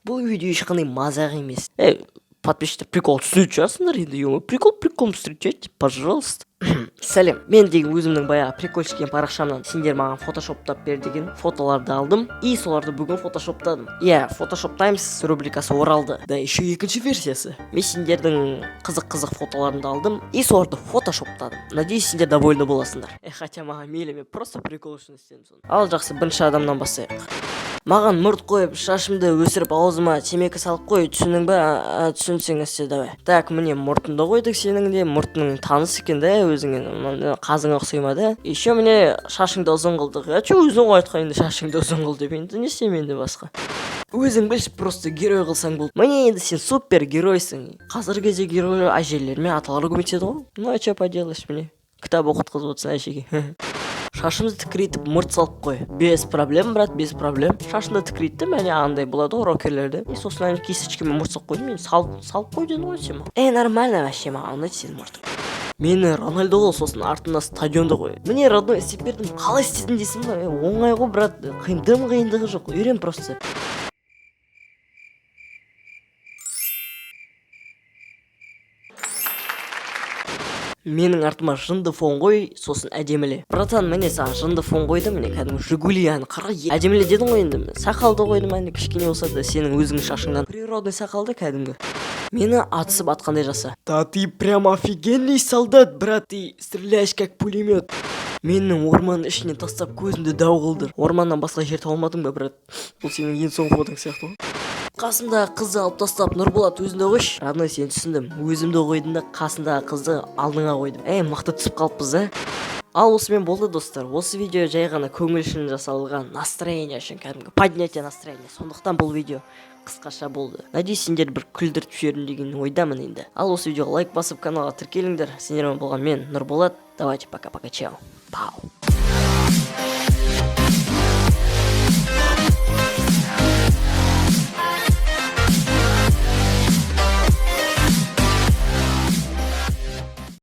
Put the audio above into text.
Бұл видео ешқандай мазақ емес. Ей, подписчиктер, прикол түсінетін шығарсыңдар енді, ё, прикол приколом встречайте, пожалуйста. Сәлем! Мен деген өзімнің баяғы прикольчик деген парақшамнан сендер маған фотошоптап бер деген фотоларды алдым и соларды бүгін фотошоптадым. Иә, «Фотошоп Таймс» рубрикасы оралды да, еще екінші версиясы. Мен сендердің қызық қызық фотоларыңды алдым и соларды фотошоптадым. Надеюсь, сендер довольны боласыңдар. Хотя маған мейлі, мен просто прикол үшін істедім соны. Ал жақсы, бірінші адамнан бастайық. Маған мұрт қойып, шашымды өсіріп, аузыма темекі салып қой, түсіндің ба? А, түсінсең, істе, давай. Так, міне, мұртыңды қойдық. Сенің де мұртың таныс екен да өзіңе, мына қазыңа ұқсай ма да. Еще, міне, шашыңды ұзын қылдық. А че, өзің ғой айтқан енді, шашыңды ұзын қыл деп. Енді не істеймін енді басқа? Өзің білші, просто герой қылсаң болды. Міне, енді сен супер геройсың. Қазіргі кезде герой әжелер мен аталар көмектеседі ғой. Ну а че поделаешь, міне, кітап оқытқызып отырсың әжеге. Шашымызды тікірейтіп, мұрт салып қой. Без проблем, брат, без проблем. Шашымды тікірейттім, әне андай болады ғой рокерлерде, и сосын ана кисточкамен мұрт салып қойдым. Енді салып қой дедің ғой сен маған. Ей, нормально вообще, маған ұнайды сенің мұртың. Мені Рональдо қыл, сосын артына стадионды қой. Міне, родной, істеп бердім. Қалай істедің дейсің ба? Е, оңай ғой, брат, қиын, дым қиындығы жоқ, үйрен просто. Менің артыма жынды фон қой, сосын әдеміле. Братан, міне, саған жынды фон қойдым, міне, кәдімгі «Жигули», аны қара, әдеміле дедің ғой енді. Сақалды қойдым, әне, кішкене болса да сенің өзіңнің шашыңнан, природный сақалды кәдімгі. Мені атысып атқандай жаса. Да ты прям офигенный солдат, брат, ты стреляешь как пулемет. Мені орманның ішіне тастап, көзімді дау қылдыр. Орманнан басқа жер таба алмадың ба, брат? Бұл сенің ең соңғы фотоң сияқты ғой. Қасымдағы қызды алып тастап, Нұрболат, өзіңді қойшы. Родной, сені түсіндім. Өзімді қойдым да, қасындағы қызды алдыңа қойдым. Ей, мықты түсіп қалыппыз да. Ал осымен болды, достар. Осы видео жай ғана көңіл үшін жасалған, настроение үшін, кәдімгі поднятие настроения. Сондықтан бұл видео қысқаша болды. Надеюсь, сендер бір күлдіртіп жібердім деген ойдамын енді. Ал осы видеоға лайк басып, каналға тіркеліңдер. Сендермен болған мен, Нұрболат. Давайте, пока пока, чао пау.